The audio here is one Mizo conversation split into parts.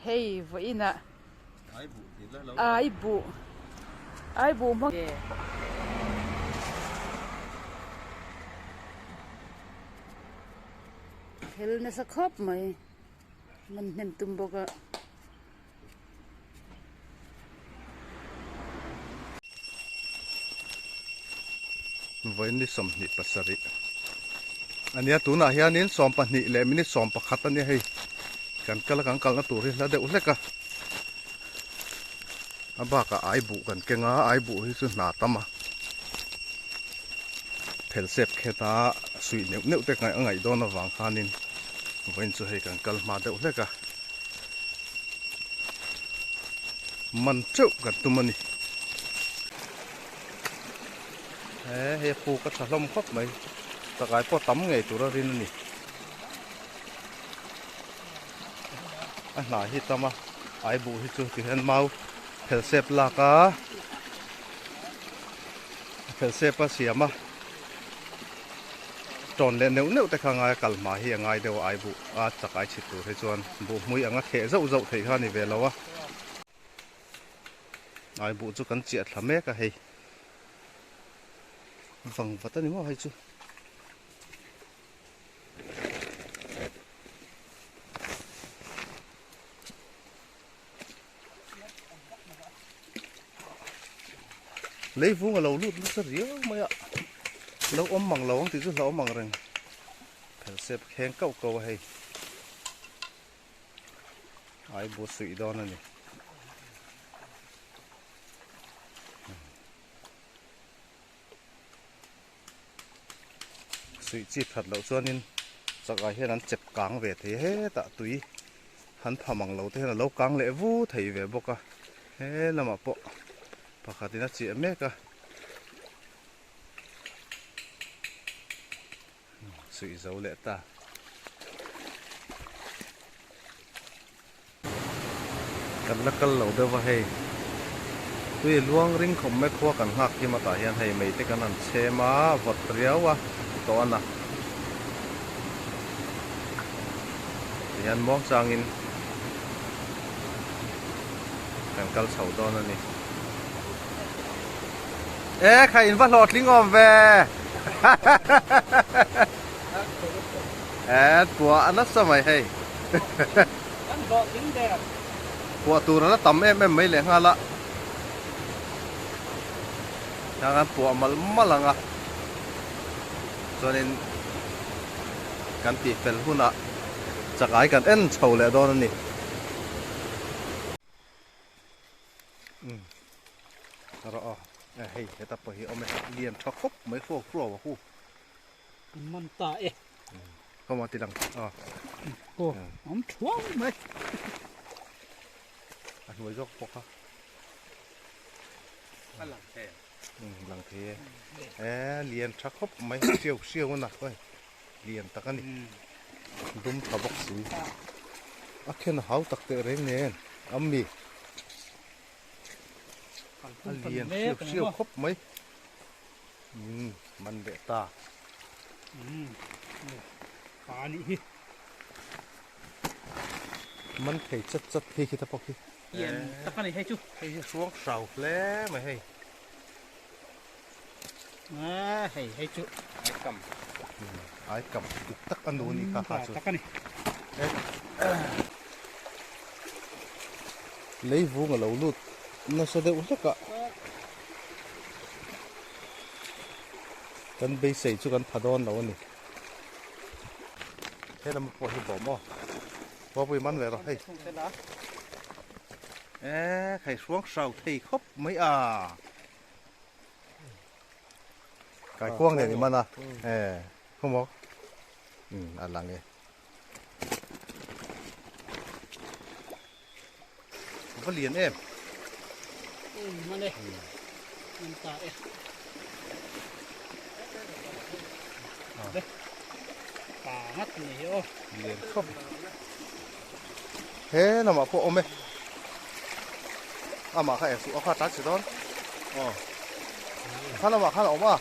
Hei vawiinah ai buh ai buh hmang Phel nasa khawp mai man hnem tum bawk a. Vawiin ni 27 ania tunah hianin 12 leh minute 11 ania hei kan kal a kan kalna tur hi hla deuh hlek a a bakah ai buh kan keng a ai buh hi chu hna tam a phel sep khet a suih neuh neuh te a ngaih dawn avang khanin vawiin chu hei kan kal hma deuh hlek a. Man teuh kan tum a ni. He hei a puk a tha hlawm khawp mai. Chakai pawh tam ngei tur a rin a ni. A hnai hi tam a, ai buh hi chu tihian mau phel sep lak a, phel sep a siam a. Tawn leh neuh neuh te kha ngai a kal hma hi a ngai deuh a ai buh a chak ai chhit tur hi chuan buh hmui anga theh zauh zauh theih kha a ni ve lo a. Ai buh chu kan chiah thla mek a hei vang vat a ni maw hei chu. Leivung a lo lut nasa riau mai a, lo awm mang lo ang tih chu hlauhawm ang reng. Phelsep kheng kauh kauh a hei. Ai bu suih dawn a ni. Suih chi that loh chuanin chakah hian an chep kang ve thei a hetah tui han pha mang lo te hian a lo kang leh vu thei ve bawk a he lamah pawh pakhatin a chiah mek a suih zo leh ta. Kan la kal lo deuh va hei. Tui luang ring khawp mai khua kan nghak kim atah hian hei mei te kan han chhem a, vawt riau a tawh a na. Tihian muang changin kan kal chho dawn a ni. E kha in va hlawhtling awm ve. E puah a nasa mai hei. Kan hlawhtling der. Puah tur a la tam em em mai leh nghal a. Tiang an puah malh malh ang a. Chuanin kan tih fel hunah chakai kan en chho leh dawn a ni. Umm rawh aw hei heta pawh hi a awm e lian tha khawp mai hruau hruau a hu. An man ta e. Kawma ti lang a. Aw awm thuau mai. A hnuai zawk pawh kha. A lang thei. Lang thei e. E lian tha khawp mai hriau hriau a na hawi lian tak a ni. Dum tha bawk si. A khen a hau tak teh reng nen ammi. A lian hriau hriau khawp mai. Umm man leh ta. Umm pa anih hi. Man thei chat chat phei khi ta pawh khi. Lian tak ani hei chu. Hei hi hruang hrau hle mai hei. A hei hei chu. Ai kam. Ai kam dik tak a nu anih kha kha chu. Tak ani. Leivung a lo lut nasa deuh hlek a. Kan beisei chu kan pha dawn lo a ni. He lam pawh hi bawm aw. Bawpui man ve rawh hei. E khai hruang hrau thei khawp mai a. Kai kuang nen i man a. E khaw maw. Um a lang e. Va lian em. Man e. Man ta e. Pa ngat ni hi aw. Lian khawp. He lamah pawh awm e. Amah kha eng suh a kha tan si dawn. Aw. Kha lamah khan a awm a.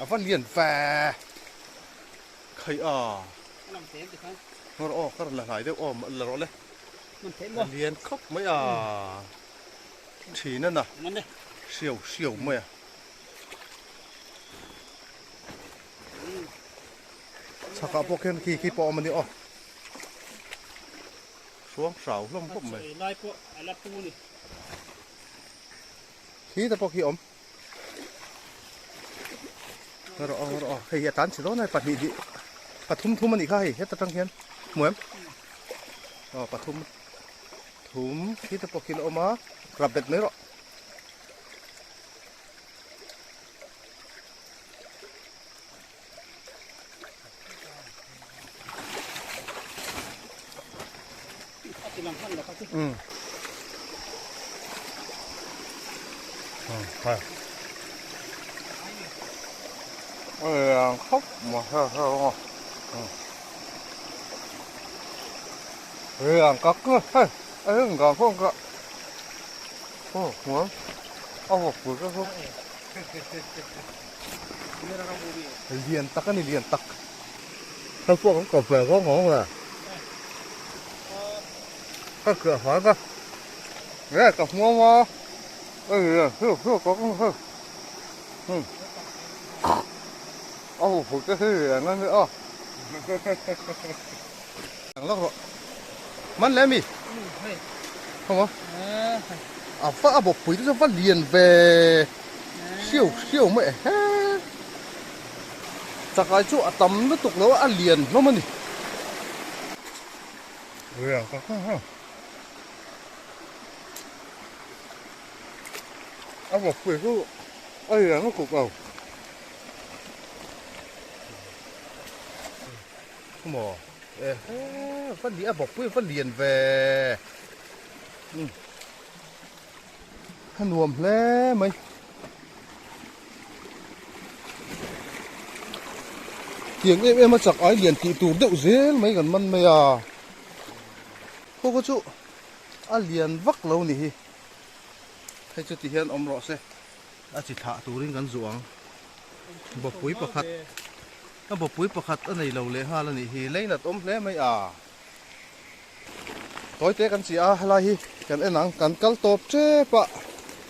A va lian ve. Khaih a. Ngawr aw ka rawn la hlai deuh aw la rawh le. Lian khawp mai a thin a na hriau hriau mai a. Chhakah pawh khian khi khi pawh a awm a ni aw. Hruang hrau hlawm khawp mai. Khi te pawh khi a awm. Rawh aw rawh aw hei hi a tlan chhe dawn a pahnih hnih pathum thum a nih kha hei heta tang hian hmu em aw pathum thum khi te pawh khi la awm a rap bet mai rawh. Ừ. Ừ. Khóc mà ha ha không ừ. Các cơ hay ấy ngon không cả ô ngon ô vừa cái không lian tak a ni lian tak ka pawh kan kawp ve ngawng ngawng le ka cửa hóa ka nge ka hmuam a ei hiu hiu ka ka hei hmm a hu hu te hi lian a ni a ang lawk rawh man le mi không a a va a bawk pui te chu va lian ve hriau hriau mai he chakai chu a tam lutuk lo a a lian hlawm a ni. A bawk pui chu a lian lutuk lo. Maw e he va a bawk pui va lian ve a nuam hle mai. Tiang em em a chak ai lian tih tur deuh zel mai kan man mai a. Khaw khaw chu a lian vak lo ni hi. Hei chu ti hian awm rawh se. A chi thlah turin kan zuh ang. Bawpui pakhat a bawpui pakhat a nei lo leh nghal a nih hi. Leinat awm hle mai a. Tawi te kan chiah a helai hi kan en ang kan kal tawp tep a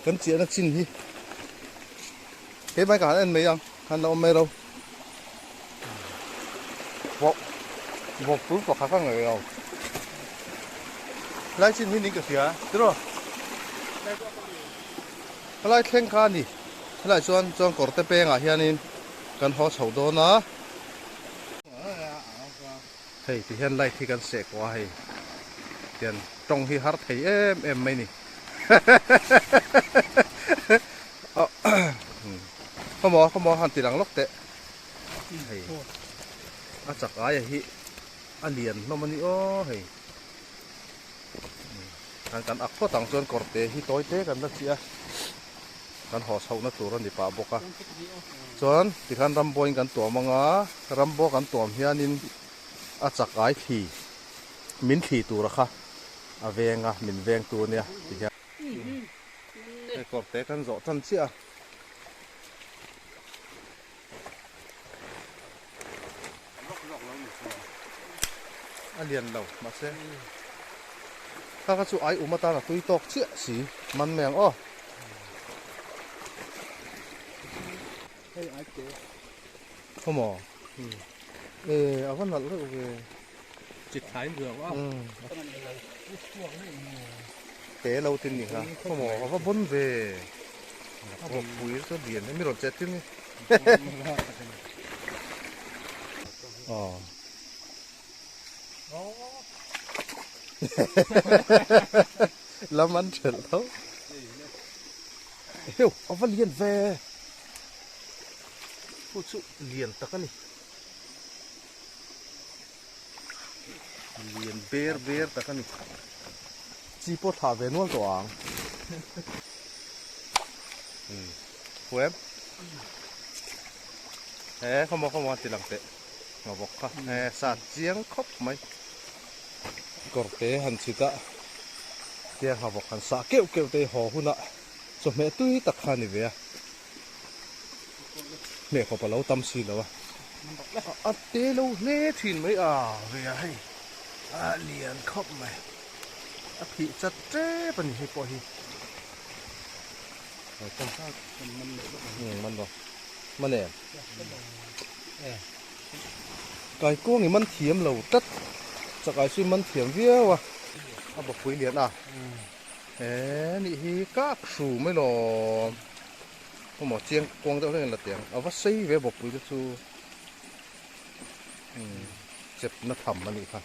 kan chiahna chin hi keimah ka han en mai ang han la awm mai ro vawk vawk pui pakhat a ngei lo helai chin hi ning ka hria tiraw helai thleng kha a ni helai chuan chuan kawr te pengah hianin kan haw chho dawn a. Hei ti hian light hi kan seh kawh a hei tian tawng hi har thei em em mai ni khawmaw khawmaw han ti lang lawk teh hei a chak aia hi a lian hlawm a ni aw hei kan kan ak phawt ang chuan kawr te hi tawi te kan la chiah a kan haw chhohna tur a ni pah bawk a chuan tikhan rambuaiin kan tuam ang a rambuai kan tuam hianin a chak ai thli min thli tura kha a veng a min veng tu ania ti hian hei kawr te kan zawh tan chiah a. A lian lo mahse kha kha chu ai um atan a tui tawk chiah si man mai ang aw. Khawmaw e a va nalh reuh ve. Chit thlai ruang a. Te lo tin ni kha khawmaw a va bawn ve. A bawk pui chu lian mi rawn chet tin ni. Aw. Lam an thelh tho. Heu a va lian ve. Chu chu lian tak a ni. Lian ber ber tak a ni. Chi pawh thlah ve nual tawh ang. Umm huem. He khawmaw khawmaw a ti lang teh. Nga bawk kha. He sa chiang khawp mai. Kawr te han chhit a. Tia nga bawk han sah keuh keuh te hi haw hunah chawhmeh tui tak kha a ni ve a. Hmeh khawp a lo tam si lo a. A te lo hle thin mai a ve a hei a lian khawp mai. A phih chat tep a ni hei pawh hi. Man lo. Man em? Kaikuang i man thiam lo tlat. Chakai chu i man thiam viau a. A bawkpui lian a. He nih hi kak hru mai lawm. Maw chiang kuang deuh hlek in la teh ang. A va sei ve bawkpui te chu. Chep na tham a nih kha.